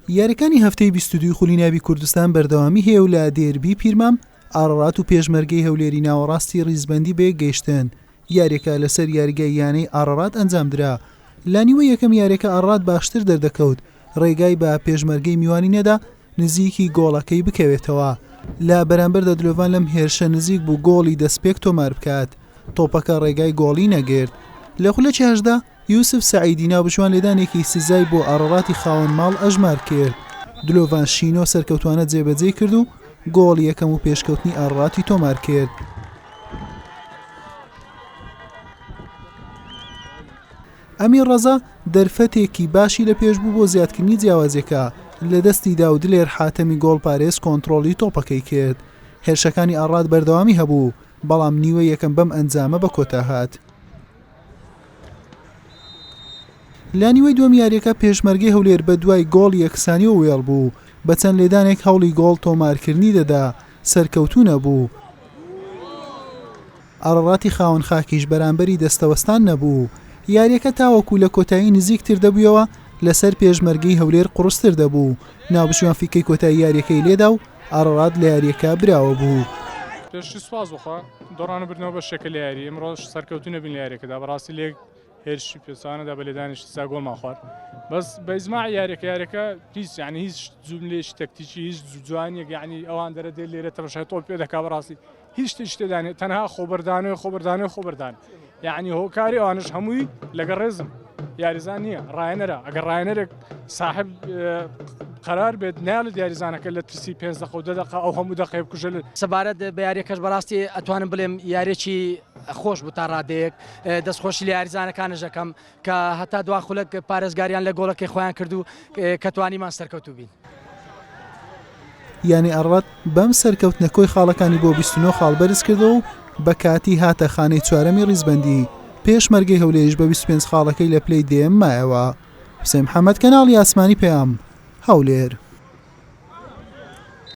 یاریەکانی هەفتەی 22 خولی ناوی کوردستان بەردەوامی هەیە و لە دێربی پیرمام ئاڕاڕات و پێشمەرگەی هەولێری ناوەڕاستی ڕیزبەندی بەیەک گەیشتن، یاریەکە لەسەر یاریگای یانەی ئاڕاڕات ئەنجامدرا، لە نیوەی یەکەم یاریەکە ئاڕاڕات باشتر دەردەکەوت، ڕێگای بە پێشمەرگەی میوانی نەدا نزیکی گۆڵەکەی بکەوێتەوە، لە بەرامبەردا دلۆڤان لەم هێرشە نزیک بوو گۆڵی دەستپێک تۆمار بکات، تۆپەکە ڕێگای گۆڵی نەگرت. لە خولەکی 18 یوسف سەعیدی ناوبژیوان لێدانێکی سزای بۆ ئاڕاڕاتی خاوەن ماڵ ئەژمار کرد، دلۆڤان شینۆ سەرکەوتوانە جێبەجێی کرد و گۆڵی یەکەم و پێشکەوتنی ئاڕاڕاتی تۆمار کرد. ئەمیر ڕەزا دەرفەتێکی باشی لە پێش بوو بۆ زیادکردنی جیاوازیەکە لە دەستی دا و دلێر حاتەمی گۆڵپارێز کۆنتڕۆڵی تۆپەکەی کرد. هێرشەکانی ئاڕات بەردەوامی هەبوو، بەڵام نیوەی یەکەم بەم ئەنجامە بە کۆتا هات. لە نیوەی دووەمی یارییەکە پێشمەرگەی هەولێر بە دوای گۆڵی یەکسانیەوە وێڵ بوو، بە چەند لێدانێک هەوڵی گۆڵ تۆمارکردنی دەدا، سەرکەوتوو نەبوو. ئاڕاڕاتی خاوەن خاکیش بەرامبەری دەستەوەستان نەبوو، یارییەکە تاوەکو لە کۆتایی نزیکتر دەبوویەوە لەسەر پێشمەرگەی هەولێر قوڕستر دەبوو، ناوبژیوان فیکەی کۆتایی یارییەکەی لێدا و ئاڕاڕات لە یارییەکە براوە بوو. پێشتر سوپاس بۆ خوا دۆڕان و بردنەوە بەشێکە لە یاری، ئمڕۆش سەرکەوتوو نەبووین لە یاریەکەدا، بەڕاستی لە یەک هێرشی پێچەوانەدا بە لێدانێکی سزا گۆڵمان خوارد، بەس بە ئیجماع یاریەکە یاریەکە هیچ یعنی هیچ جوملەیەکی تەکتیکی هیچ جوانیەک یعنی ئەوان دەرە دێ لێرە تەمەشای تۆپ پێ دەکا بەڕاستی هیچ شتێکی تێدا نیە تەنها خۆبەردانەوەی خۆبەردانەوەی خۆبەردان یعنی هۆکاری ئەوانش هەمووی لەگەڵ ڕێزم یاریزان نییە ڕایەنەرە ئەگەر ڕایەنەرێک ساحب قەرار بێت ناڵێت یاریزانەکە لە ترسی پێنج دەقە و دە دەقە ئەو هەموو دەقەیە بکوژە لە سەبارەت بە یاریەکەش بەڕاستی ئەتوانم بڵێم یاریەکی خۆش بوو تا ڕادەیەک دەستخۆشی لە یاریزانەکانش دەکەم کە هەتا دوا خولەک پارێزگاریان لە گۆڵەکەی خۆیان کرد و کە توانیمان سەرکەوتوو بین. یانەی ئەڕەت بەم سەرکەوتنە کۆی خاڵەکانی بۆ 29 خاڵ بەرزکردەوە و بە کاتی هاتە خانەی چوارەمی ڕیزبەندی، پێشمەرگەی هەولێریش بە 25 خاڵەکەی لە پلەی دەیەم مایەوە. حوسێن محەمەد، کەناڵی ئاسمانی پەیام، هەولێر.